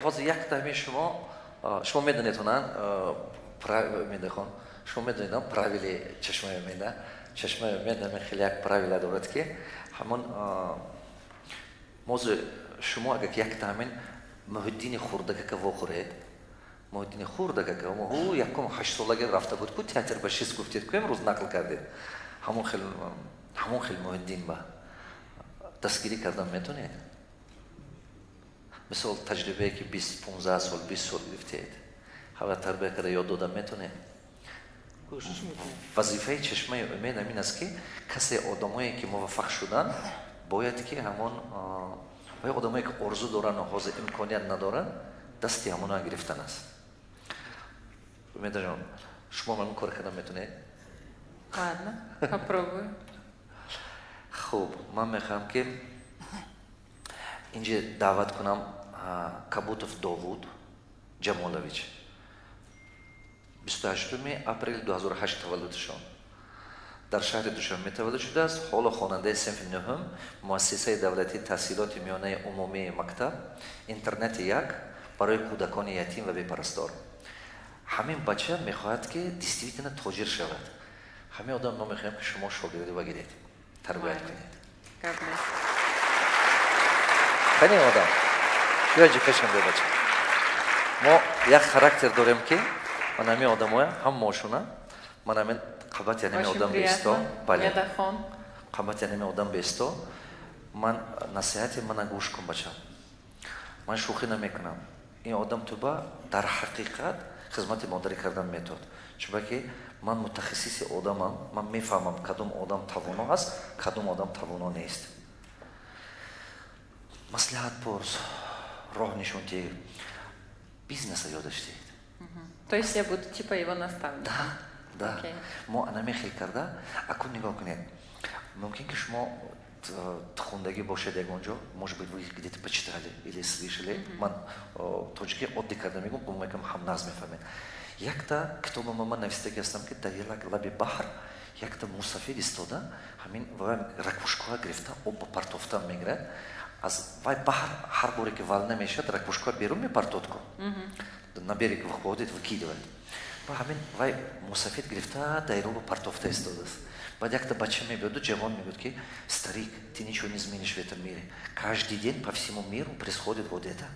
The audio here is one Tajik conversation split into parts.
Ҳозир якта ҳамин шумо, шумо медонед, медахон, шумо медонед правили Чашмаи Умеда. Чашмаи Умед ҳамин хеле як правила дорад, ки ҳамон мози шумо агар ки якта ҳамин Муҳиддини хурдакака вохӯред, Муҳиддини хурдакака ӯ якум 8-солагӣ рафта буд ку театр ба шист, гуфтед ку, имрӯз нақл кардед, ҳамон хел Муҳиддин ба дастгирӣ кардан метонед? Мисол, таҷрибае ки 20, 15 сол, 20 сол гирифтед, ҳава тарбия карда ёд дода метонед? Вазифаи Чашмаи Умед ҳамин аст, ки касе, одамое ки муваффақ шуданд, бояд ки ҳамон ва одамое ки орзу доранд, ҳозир имконият надоранд, дасти ҳамона гирифтан аст. Умедаҷон, шумо ҳамин кор кардан метонед? Ладно, попробую. Хуб, ман мехоҳам, ки инҷа даъват кунам Кабутов Довуд Ҷамолович. 28 апрели 2008 таваллудшон, дар шаҳри Душанбе таваллуд шудааст. Ҳоло хонандаи синфи нӯҳум муассисаи давлатии таҳсилоти миёнаи умумии мактаб интернати як барои кӯдакони ятим ва бепарастор. Ҳамин бача мехоҳад, ки действительно тоҷир шавад. Ҳамин одам мо мехоҳем, ки шумо шогирдӣ багиред, тарбият кунед. Қани одам шуяҷи пешам бе, бача. Мо як характер дорем, ки ман ҳамин одамоя ҳамаошуна, ман ҳамин қабати ҳамин одам беисто, бале, қабати ҳамин одам беисто. Ман насиҳати мана гӯш кун, бача. Ман шӯхӣ намекунам. Ин одам туба дар ҳақиқат хизмати модарӣ кардан метод, чунки ман мутахассиси одамам. Ман мефаҳмам, кадом одам тавоно аст, кадом одам тавоно нест. Маслиҳат пурс, роҳ нишон диҳ, бизнеса ёдаш диҳед. То есть я буду типа его наставником? Да. Мо анаме хел карда. Акун нигоҳ кунед, мумкин ки шумо хондагӣ бошед ягон ҷо, может быть, вы где-то почитали или слышали. Ман тоҷики оддӣ карда мегӯм, гумон мекунам, ҳам нағз мефаҳмед. Якта китобама ман навистагӣ ҳастам, ки дар лаби баҳр якта мусафир истода, ҳамин ракушкоа гирифта, об ба партофта мегирад. Аз вай баҳр ҳар боре ки волна мешавад, ракушкоа берун мепартод ку, на берег выходит, выкидывает. Ба ҳамин вай мусафид гирифта, дайроба партофта истодааст. Баъд якта бача мебиёду, ҷавон, мегӯяд, ки: «Старик, ты ничего не изменишь в этом мире. Каждый день по всему миру происходит вот это.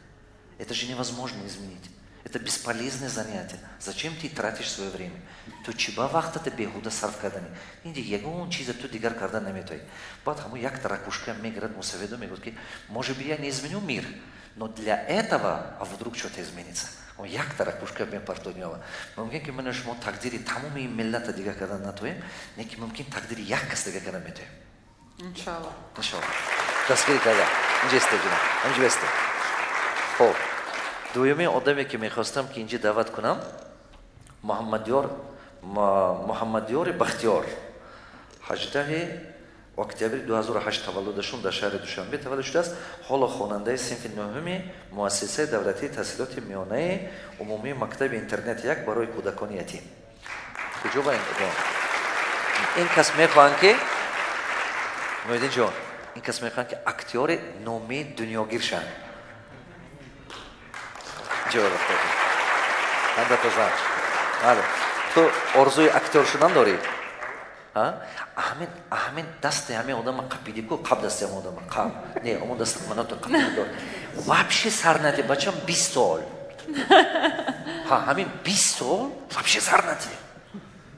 Это же невозможно изменить, это бесполезное занятие. Зачем ты тратишь свое время? Ту чиба вақтата беҳуда сарф кардани? Ин ягон чиза ту дигар карда наметоӣ». Баъд ҳамун якта ракушка мегирад мусафиду, мегӯяд, ки: «Может быть, я не изменю мир, но для этого, а вдруг что-то изменится?» Он якта ракушка мепартонёва. Мумкин ки ман шумо тақдири тамоми миллата дигар кардан натоем, не ки мумкин тақдири як кас дигар кардан метоем. Иншалло. Иншалло. Дастгирӣ карда инҷа исте, ҷуна, инҷа исте. Хоб, дуюми одаме, ки мехостам, ки инҷа даъват кунам, Муҳаммадёр, Муҳаммадёри Бахтиёр. 18 октябри 2008 таваллудашон, дар шаҳри Душанбе таваллуд шудааст. Ҳоло хонандаи синфи нӯҳуми муассисаи давлатии таҳсилоти миёнаи умумии мактаби интернати як барои кӯдакони ятим. Куҷо ба ин кас мехоҳанд, ки Муҳиддинҷон, ин кас мехоҳанд, ки актёри номии дунёгир шаванд. Ҷо ту орзуи актёр шудан дорӣ? Ҳамин дасти ҳамин одама қапиди ку, қаб дасти ҳамин одама қаб не, омон даст манато қапиди дор. Вообще сар нади, бачам, 20 сол. Ҳа, ҳамин 20 сол вообще сар нади.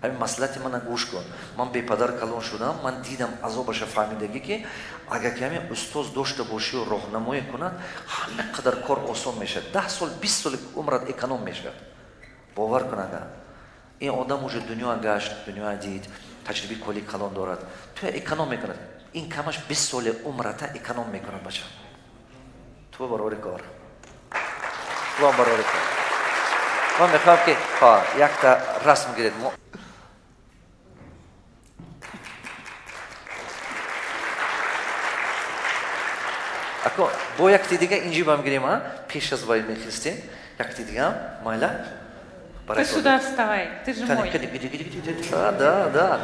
Ҳамин маслиҳати мана гӯш кун. Ман бепадар калон шудам, ман дидам азобаша, фаҳмидагӣ, ки агар ки ҳамин устоз дошта бошию роҳнамоӣ кунад, ҳама қадар кор осон мешавад. 10 сол, 20 соли умрат эконом мешавад, бовар кун. Агар ин одам уже дунё гашт, дунё дид, таҷрибаи коли калон дорад, ту эконом мекунад. Ин камаш 20 соли умрата эконом мекунад, бача. Ту барори кор, туам барори кор. Ман мехоҳам, ки якта расм гиред. Мо ако бо якти дига инҷи бам гирем, а пеш аз вай мехистем, якти дига майла. Ты сюда вставай, ты же мой. Да.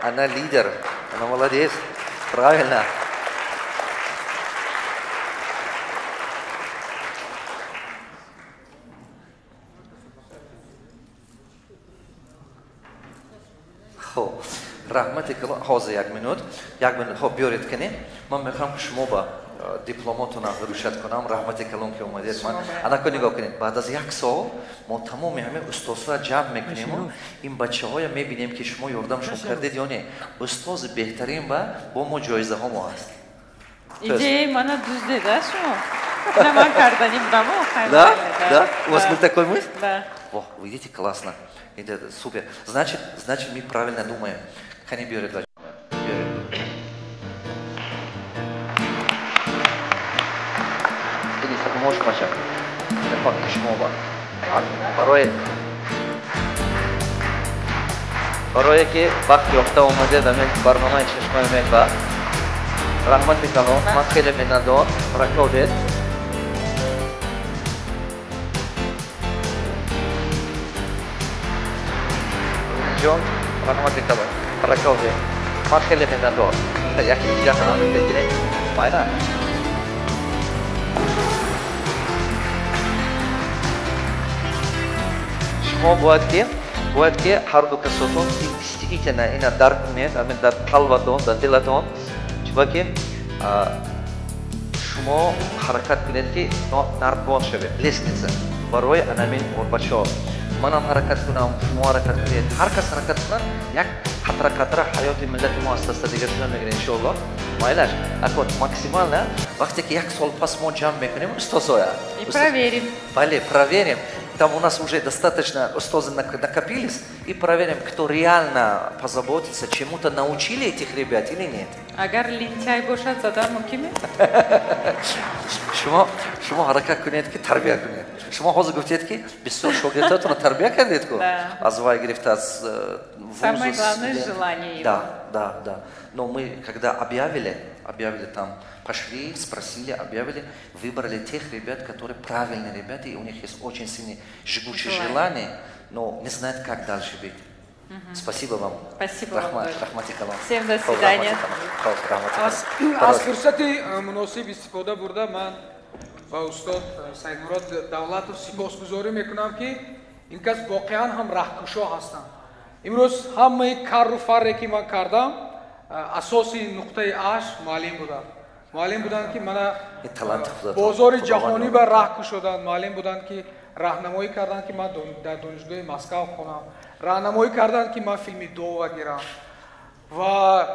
Она лидер, она молодец. Правильно. Хоб, раҳмати калон. Ҳозир як минут, як минут. Хоб, биёред кунем. Ман мехоҳам, ки шумо ба дипломотона вручать кунам. Раҳмати калон, ки омадед. Ман анако нигоҳ кунед, баъд аз як сол мо тамоми ҳамин устозҳоя ҷамъ мекунему ин бачаҳоя мебинем, ки шумо ёрдамшон кардед ё не. Устози беҳтарин ба бо мо ҷоизаҳо мо ҳаст. Идеяи мана дуздеда шумо. На, ман кардани будамо. Да? Да? У вас был такой мысль? Да. Во, видите, классно. Это супер. Значит, мы правильно думаем. Қани, биёред, биёред. Можешь, бача? Шумо ба. Барое ки вақт ёфта омадед ҳамин барномаи Чашмаи умед ба раҳмати калон, ман хеле миннатдор. Баракалло. Ҷон, раҳмати калон, баракалло. Ман хеле миннатдор. Яке ҷаҳон бигирем. Майра. Шумо бояд ки ҳарду касотон действительно ина дарк кунед, ҳамин дар қалбатон, дар дилатон, чунки шумо ҳаракат кунед, ки нардбон шавед, лестница барои анамин бачаҳо. Манам ҳаракат кунам, шумо ҳаракат кунед, ҳар кас ҳаракат кунад, як қатра қатра ҳаёти миллати мо аста аста дигар шуда мегирад, иншоалло. Майлаш, акот максимально вақте ки як сол пас мо ҷамъ мекунем устозоя. И проверим. Бале, проверим. Там у нас уже достаточно устозы накопились, и проверим, кто реально позаботится, чему-то научили этих ребят или нет. Агар лентяй бошад, задан мумкин? Шумо ҳаракат кунед, ки тарбия кунед. Шумо ҳозир гуфтед, ки бисёр шогирдатонро тарбия кардед ку? Аз вай гирифта, аз Самое главное желание его. Да. Но мы, когда объявили там, пошли, спросили, объявили, выбрали тех ребят, которые правильные ребята, и у них есть очень сильные жгучие желания, но не знают, как дальше быть. Спасибо вам. Спасибо Раҳмат, вам. Раҳмати калон. Всем до свидания. Аз фурсати муносиб истифода бурда, ман ба устод Саидмурод Давлатов сипосгузорӣ мекунам, ки ин кас воқеан ҳам раҳкушо ҳастанд. Имрӯз ҳамаи карру фарре, ки ман кардам, асоси нуқтаи аш муаллим буданд. Муаллим буданд, ки мана бозори ҷаҳонӣ ба раҳ кушоданд. Муаллим буданд, ки раҳнамоӣ карданд, ки ман дар донишгоҳи Москав хонам, раҳнамоӣ карданд, ки ман филми Дова гирам. Ва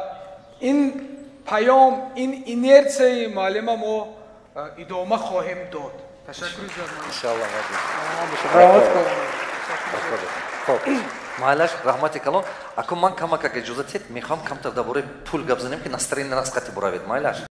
ин паём, ин инерсияи муаллима мо идома хоҳем дод. Ташаккури зиёд. Иншалло. Хоб, майлаш, раҳмати калон. Акун ман камакак иҷозат, мехоҳам камтар дар бораи пул гап занем, ки настроение нақс қати буравед. Майлаш.